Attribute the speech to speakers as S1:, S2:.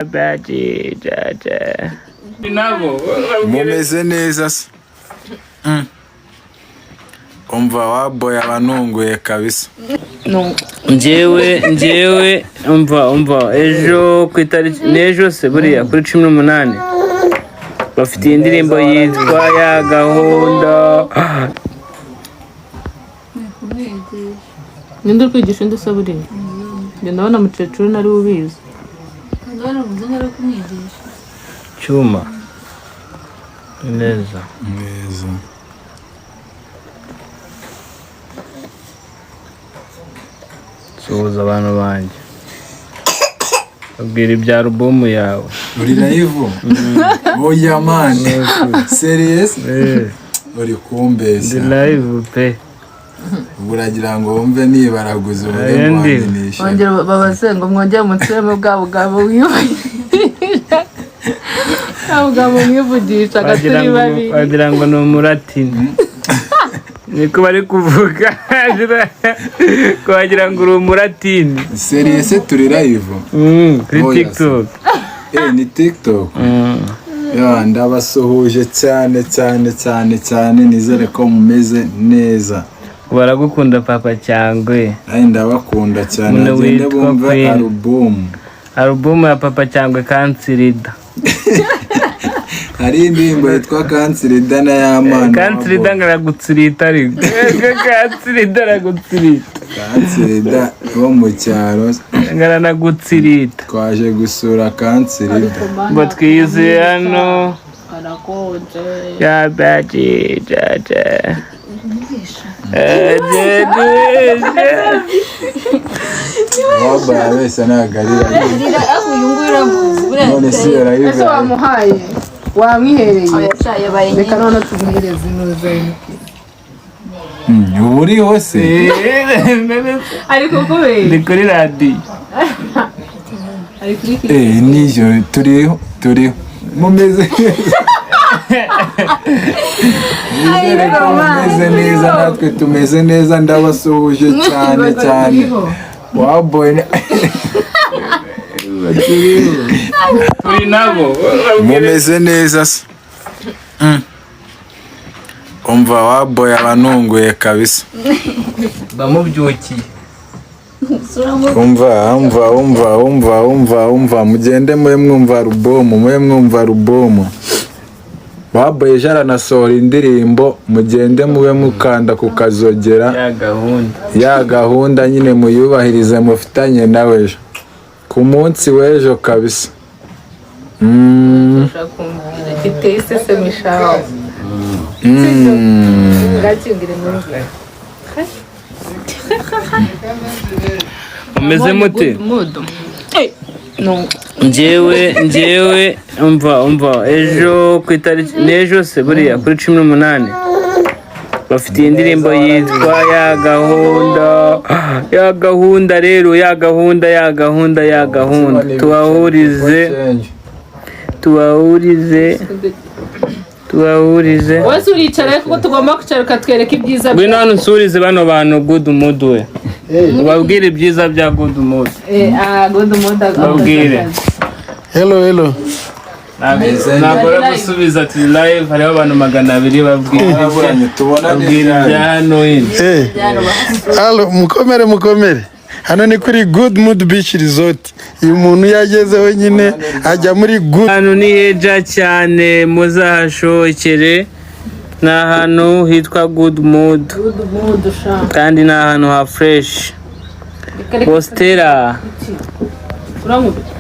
S1: Baji jaja. Nabo
S2: Mumeze neza se? Umva waboye abanunguye kabisa.
S1: Njyewe umva ejo ku itariki n'ejo se buriya kuri 18 bafite iyi ndirimbo yitwa ya gahunda.
S3: Ninde uri kwigisha undi se buriya? Njye ndabona mukecuru nari ubizi.
S1: Cyuma neza.
S2: Neza.
S1: Suhuza abantu banjye, babwira ibya alubumu yawe.
S2: Uri live? Oya man. Serious? Uri
S1: Ndi
S2: kumbeshya.
S1: live pe.
S2: Ubu uragira ngo wumve nibaraguza uburyo
S1: Aya ndi.
S2: ngwanyinisha.
S3: Bongera babaze ngo mwongere munsubiremo bwa bugabo mwivugisha. Bwa bugabo mwivugishaga
S1: Wagira
S3: turi
S1: ngo
S3: babiri.
S1: Wagira ngo ni umuratini, niko bari kuvuga ko wagira ngo uri umuratini.
S2: Serious, turi live?
S1: Kuri
S2: Oya,
S1: TikTok.
S2: Eh, ni TikTok. Ya, ndabasuhuje cyane cyane cyane cyane, nizere ko mumeze neza.
S1: Baragukunda Papa Cyangwe.
S2: Ay, ndabakunda cyane.
S1: Umuntu
S2: Bagende
S1: witwa
S2: bumve
S1: Queen.
S2: alubumu.
S1: Alubumu ya Papa Cyangwe Kansirida.
S2: Hari indirimbo yitwa Kansirida na y'amana.
S1: Kansirida ngo aragutsirita, ariko Kansirida aragutsirita.
S2: Kansirida wo mu cyaro.
S1: Ngo aranagutsirita.
S2: Twaje gusura Kansirida.
S1: Ngo twiyuzuye hano.
S3: Karakonje.
S1: Ya baji jaja.
S2: Waba wese ntabwo ari live. None si iyo live?
S3: Ese wamuhaye? Wamwihereye? Reka none tumuhereze inuza.
S2: Ubu uriho se?
S3: Ari kukubera.
S1: Ndi kuri radiyo.
S3: Ari kuri
S2: Eh, nijoro turiho, turiho. Mumeze neza. Nizere ko mumeze neza, natwe tumeze neza, ndabasuhuje cyane cyane. Waboye
S1: Turi nabo.
S2: Mumeze neza se? Umva waboye abanunguye kabisa.
S1: Bamubyukiye.
S2: Umva, umva, umva, umva, umva, umva, mugende mube mwumva alubumu, mube mwumva alubumu. Waboye ejo aranasohora indirimbo, mugende mube mukanda ku kazogera.
S1: Ya gahunda.
S2: Ya gahunda nyine muyubahirize mufitanye nawe ejo. Ku munsi w'ejo kabisa.
S3: Ifite isesemi shawe. Ngakingire numve.
S1: Mumeze mute?
S3: Mood. No.
S1: Njyewe umva ejo ku itariki n'ejo se buriya kuri 18 bafite iyi ndirimbo yitwa ya gahunda, ya gahunda rero, ya gahunda, ya gahunda, ya gahunda. Tubahurize, tubahurize, tubahurize.
S3: Wese uricara kuko tugomba kwicara ukatwereka ibyiza.
S1: Ngwino hano unsurize bano bantu Good Mood we, ubabwire ibyiza bya Good Mood.
S3: Eh, ah, good mood.
S1: Babwire.
S4: Hello, hello.
S1: Ntabwo gusubiza ati live hariho abantu 200, babwire.
S2: Twaburanye tubona
S1: Babwire ibya hano hino.
S4: Eh. Hello, mukomere mukomere. Hano ni kuri Good Mood Beach Resort. Uyu muntu yagezeho nyine ajya muri Good
S1: Ahantu ni heza cyane, muzahashokere. Ni ahantu hitwa Good Mood.
S3: Good mood sha.
S1: Kandi ni ahantu ha fresh. Postera.
S3: Urankubita.